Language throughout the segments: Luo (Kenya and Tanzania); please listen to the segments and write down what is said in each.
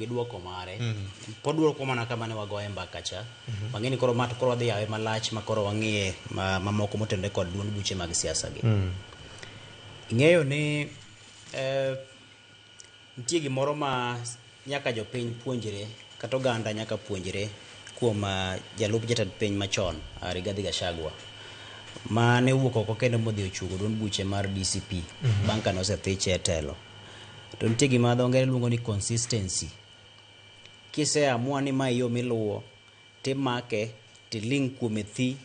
gi duoko mare. Pod duoko mana kama ne wagoye mbaka cha. Wang'e ni koro ma to koro wadhi yawe malach ma koro wang'iye mamoko motenore kod duond buche mag siasa gi. Ing'eyo ni nitie gimoro ma nyaka jopiny puonjre kata oganda nyaka puonjre kuom jalup jatend piny machon Rigathi Gachagua ma ne owuok oko kendo modhi ochuogo duond buche mar DCP bang' kane osethiche e telo. To nitie gima dho ngere luongo ni consistency. Kise amua ni mae yo miluwo timake tiling' kuome thi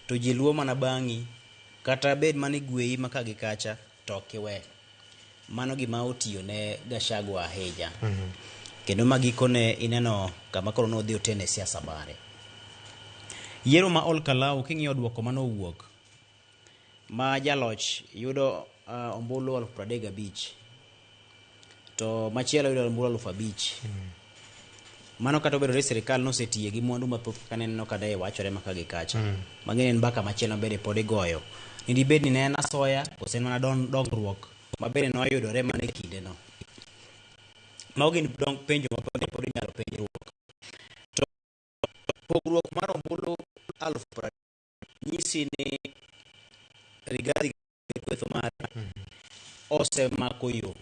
to ji luwo mana bang'i kata bed mana igweyi ma ka gi kacha to ok iwe. Mano gima otiyo ne Gachagua ahinya. Kendo ma gikone ineno kama koro nodhi otene siasa mare. Yiero ma Ol Kalou king'iyo duoko mane owuok ma jaloch yudo ombulu 35,000 to machielo yudo ombulu 5,000. Mano kata obedo ni sirikal nosetiye gi mwandu mathoth kaka neneno ka ne wachore maka gi kacha. Mang'eny en mbaka machielo bende pod igoyo. Ni dibed ni ne en asoya kose en mana dongruok ma bende noyudore mana e kindeno. Mago gin penjo ma pod inyalo penjruok. To pogruok mar ombulu 30,000 nyisi ni Rigathi kwetho mare osemako yo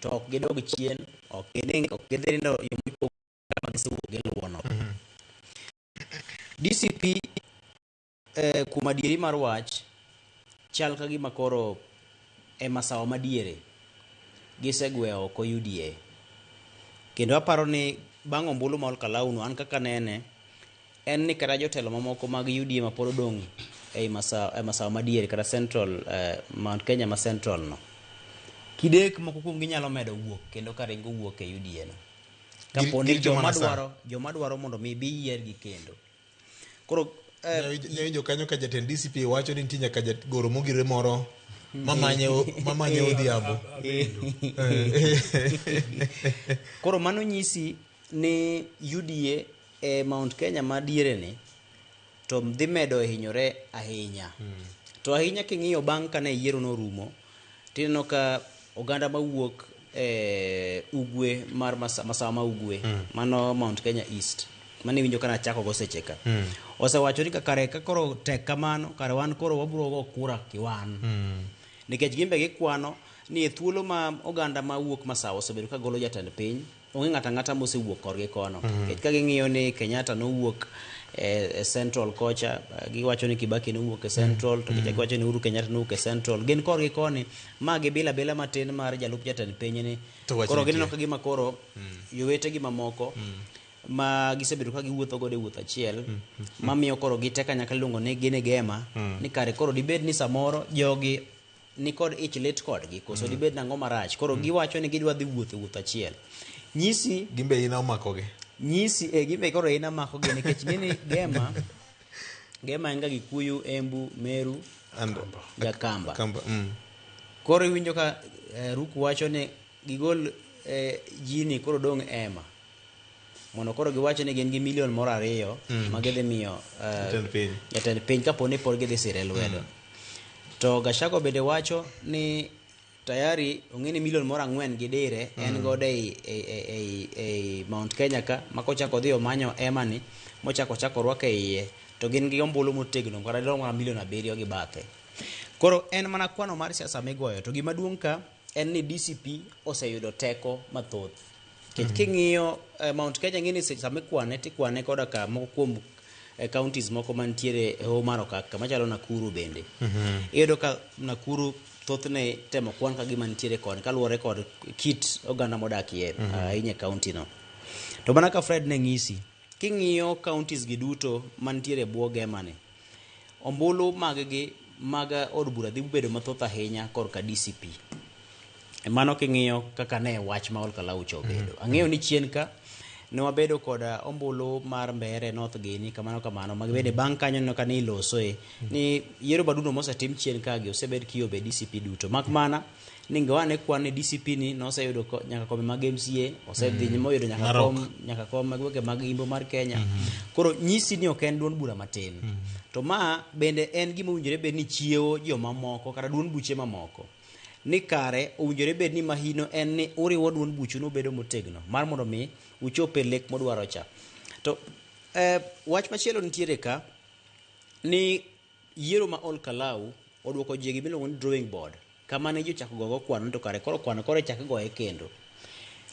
to ok gidog chien, ok gining, ok gidhi nindo yo mopogore ma gisewuok giluwo no. DCP kuom adieri mar wach chal ka gima koro e masawa madiere gisegweyo oko UDA. Kendo aparo ni bang' ombulu ma Ol Kalou no an kaka nene en ni kata jotelo mamoko mag UDA ma pod odong' ei masawa madiere kata Central Mount Kenya ma Central no kidek moko kuomgi nyalo medo wuok kendo ka ringo wuok e UDA no. Kapo ni joma dwaro mondo mi bi yiergi kendo. Koro Nyawinjo kanyo ka jatend DCP wacho ni nitie nyaka jagoro mogire moro mamanye odhiambo. Koro mano nyisi ni UDA e Mount Kenya ma diere ni to dhi medo hinyore ahinya. To ahinya king'iyo bang' kane yiero norumo, tineno ka oganda mawuok e ugwe mar masawa ma ugwe, mano Mount Kenya East, mane iwinjo kana achako go seche ka. Osewacho ni kare ka koro tek kamano, kare wan koro wabiro go kura kiwan. Nikech gin be gikwano ni e thuolo ma oganda mawuok masawa osebedo ka golo jatend piny, onge ng'ato ang'ata mosewuok korgi kono. Nikech ka ging'iyo ni Kenyatta nowuok e Central kocha, giwacho ni Kibaki nowuok e Central, to gichako giwacho ni Uhuru Kenyatta nowuok e Central. Gin korgi koni, ma gibila bila matin mar jalup jatend piny ni. Koro gineno ka gima koro jowetegi mamoko ma gisebedo ka giwuotho godo e wuoth achiel, mamiyo koro gite kanyakla iluongo ni gin e gema, ni kare koro dibed ni samoro jogi ni kod ich lit kodgi, koso dibed nang'o marach. Koro giwacho ni gidwa dhi wuotho e wuoth achiel. Nyisi Gimbe ina omakogi. Nyisi gimbe koro ina makogi nikech ng'eni gema en ga Gikuyu, Embu, Meru, And Gakamba. Kamba. Koro iwinjo ka Ruku wacho ni gigol jini koro dong' ema. Mondo koro giwacho ni gin gi milion moro 2 ma gidhi miyo jatend piny. Jatend piny kapo ni pod gidhi sire lwedo. To Gachagua bende wacho ni tayari ong'e ni milion moro 4 gi dire en godo ei Mount Kenya ka ma kochako odhi omanyo ema ni mochako ochako orwako e iye to gin gi ombulu motegno kata dirom mana milion 7 gi bathe. Koro en mana kwano mar siasa migoyo to gima duong' ka en ni DCP oseyudo teko mathoth. Nikech king'iyo Mount Kenya ng'e ni sama ikwane tikwane koda ka moko kuom counties moko mantiere e hoho mar okak kama chalo Nakuru bende. Iyudo ka Nakuru thothne temo kwan ka gima nitiere koni kaluwore kod kit oganda modakie ahinya e county no. To mana ka Fred ne ng'isi, king'iyo counties gi duto mantiere e bwo gema ni, ombulu mag gi mag od bura dhi bedo mathoth ahinya korka DCP. Mano king'iyo kaka ne wach ma Ol Kalou cha obedo. Ang'eyo ni chien ka ne wabedo kod ombulu mar Mbeere North gini kamano kamano ma bende bang' kanyo neno ka ne ilosoe ni yiero madundo mosetim chien ka gi osebed kiyombe DCP duto. Mak mana ni ingawa ne kwan ni DCP ni noseyudo nyaka kombe mag MCA, osedhi moyudo nyaka Narok. kom, nyaka kom mag gwenge mag Imbo mar Kenya. Koro nyisi ni ok en duond bura matin. To ma bende en gima owinjore bed ni chiewo jomamoko kata duond buche mamoko. Ni kare owinjore bed ni mahino en ni uriwo duond buchu nobedo motegno mar mondo mi uchop e lek modwaro cha. To wach machielo nitiere ka ni yiero ma Ol Kalou oduoko ji e gima iluongo ni drawing board kama ne ji ochako gogo kwano to kare koro kwano koro ichak goye kendo.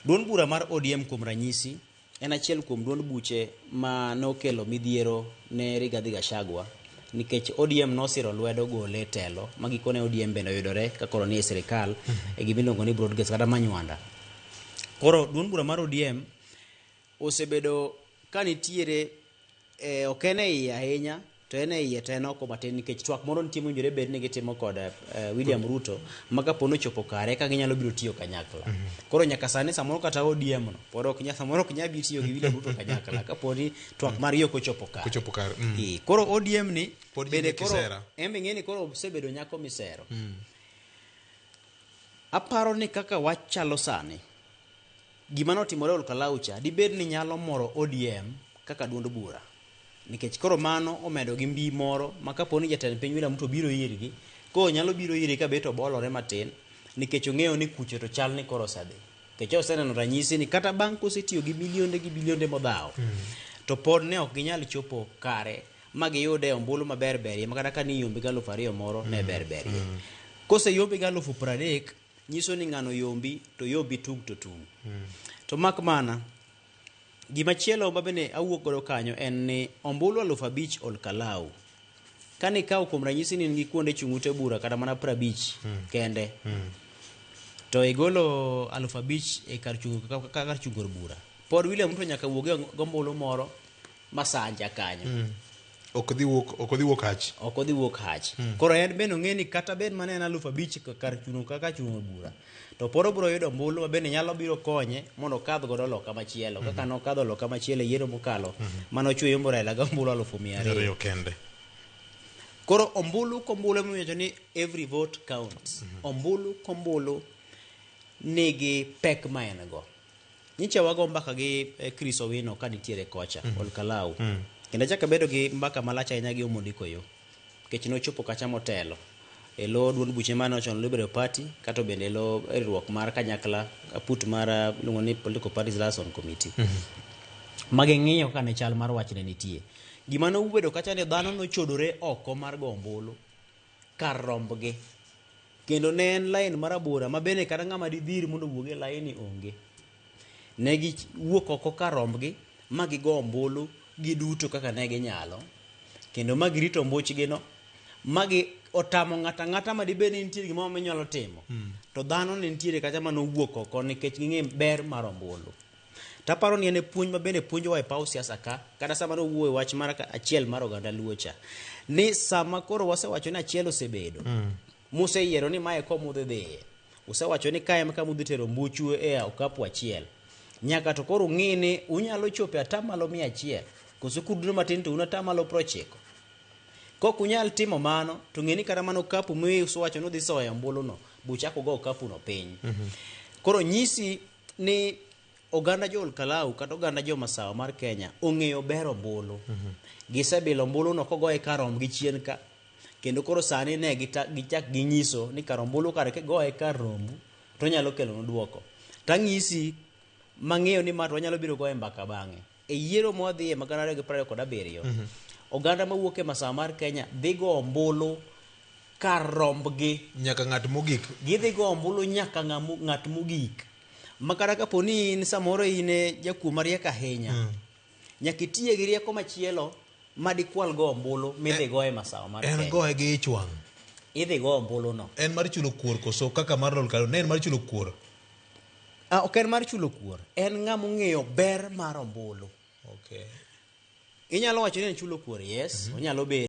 Duond bura mar ODM kuom ranyisi en achiel kuom duond buche ma nokelo midhiero ne Rigathi Gachagua nikech ODM nosiro lwedo gole e telo ma gikone ODM bende oyudore ka koro nie sirikal e gima iluongo ni broad gauge kata manywanda. Koro duond bura mar ODM osebedo ka nitiere ok en e iye ahinya to en e iye to en oko matin nikech twak moro nitie mowinjore bed ni gitimo kod William Ruto ma kapo ni ochopo kare ka ginyalo biro tiyo kanyakla. Koro nyaka sani samoro kata ODM no pod ok nyal samoro ok nyal bi tiyo gi William Ruto kanyakla kapo ni twak margi ok ochopo kare. Ochopo kare. Koro ODM ni pod bende gin koro kisera. En be ing'e ni koro osebedo nyako misero. Aparo ni kaka wach chalo sani, gima notimore Ol Kalou cha dibed ni nyalo moro ODM kaka duond bura. Nikech koro mano omedo gi mbi moro ma kapo ni jatend piny William Ruto biro irgi, koro nyalo biro ire ka bet obolore matin nikech ong'eyo ni kucho to chal ni koro osedhi. Nikech oseneno ranyisi ni kata bang' kosetiyo gi milionde gi bilionde modhawo, to pod ne ok ginyal chopo kare ma giyude ombulu maber berie ma kata ka ni yombi gi 2,000 moro ne ber berie. Koseyombi gi 30,000 nyiso ni ng'ano yombi to yombi tung' to tung'. To mak mana gimachielo ma bende awuok godo kanyo en ni ombulu 5,000 Ol Kalou. Kane ikawo kuom ranyisi ni in gi kuonde chung' ute bura kata mana 50 kende, to igolo 5,000 e kar chung' kar chung' od bura, pod William Ruto nyaka wuog gi ombulu moro masanja kanyo. Ok dhi wuok, ok odhi wuok hach. Ok odhi wuok hach. Koro en bende ong'e ni kata bed mana en 5,000 kar chung' kaka chung' od bura, to pod obiro yudo ombulu ma bende nyalo biro konye mondo okadh godo loka machielo. Kaka nokadho loka machielo e yiero mokalo, mane ochwe yombo Raila gi ombulu 200,000. Ariyo kende. Koro ombulu kombulu emiwacho ni every vote counts. Ombulu kombulu nigi pek ma en go. Nyicha wago mbaka gi Chris Owino ka nitiere kocha, Ol Kalou. Kendo achako abedo gi mbaka malach ahinya gi Omondi Koyo. Nikech nochopo kacha motelo. E lo duond buche mar National Liberal Party, kato bende e lo riwruok mar kanyakla aput mar iluongo ni Political Parties Liaison Committee. Maging'iyo kaka ne chal mar wach ne nitie. Gima nobedo kacha ni dhano nochodore oko mar go ombulu kar rombgi. Kendo ne en line marabora ma bende kata ng'ama didhir mondo owuog e line onge. Ne giwuok oko kar rombgi ma gigo ombulu giduto kaka ne ginyalo. Kendo ma girito ombuchgi no, ma gi otamo ng'ato ang'ata ma dibed ni nitie gimoro minyalo timo. To dhano ne nitiere kacha manowuok oko nikech ging'e ber mar ombulu. Taparo ni en e puonj ma bende puonjowa e paw siasa ka, kata sama nowuoyo wach mar achiel mar oganda Luo cha, ni sama koro wasewacho ni achiel osebedo, museyiero ni mae koma udhi dhiye, usewacho ni kae ema kama udhi tero mbuchu e okapu achiel, nyaka to koro ung'i ni unyalo chopo e atamalo 100, koso kudno matin to un atamalo 90. Kok unyal timo mano, to ng'e ni kata mana okapu miusewacho ni udhi soyo e ombulu no, buchako go okapu no piny. Koro nyisi ni oganda jo Ol Kalou kata oganda jo Masawa mar Kenya ong'eyo ber ombulu. Gisebilo ombulu no kogoye kar rombgi chien ka. Kendo koro sani ne gichak ginyiso ni kar ombulu kare kigoye kar rombu to onyalo kelonu duoko. Tang'isi mang'eyo ni ma to wanyalo biro goye mbaka bang'e. E yiero mwadhiye ma 2027, oganda mawuok e Masawa mar Kenya dhi go ombulu kar rombgi. Nyaka ng'at mogik. Gidhi go ombulu nyaka ng'at mogik. Ma kata kapo ni in samoro in e jakuo mariek ahinya, nyaka itiye gi rieko machielo ma dikwal go ombulu midhi go e Masawa mar En Kenya. goye gi ich wang'. Idhi go ombulu no. En mar chulo kuor koso kaka mar Ol Kalou, ne en mar chulo kuor. Ok en mar chulo kuor. En ng'ama ong'eyo ber mar ombulu. Inyalo wacho ni en chulo kuor, yes, onyalo bedo.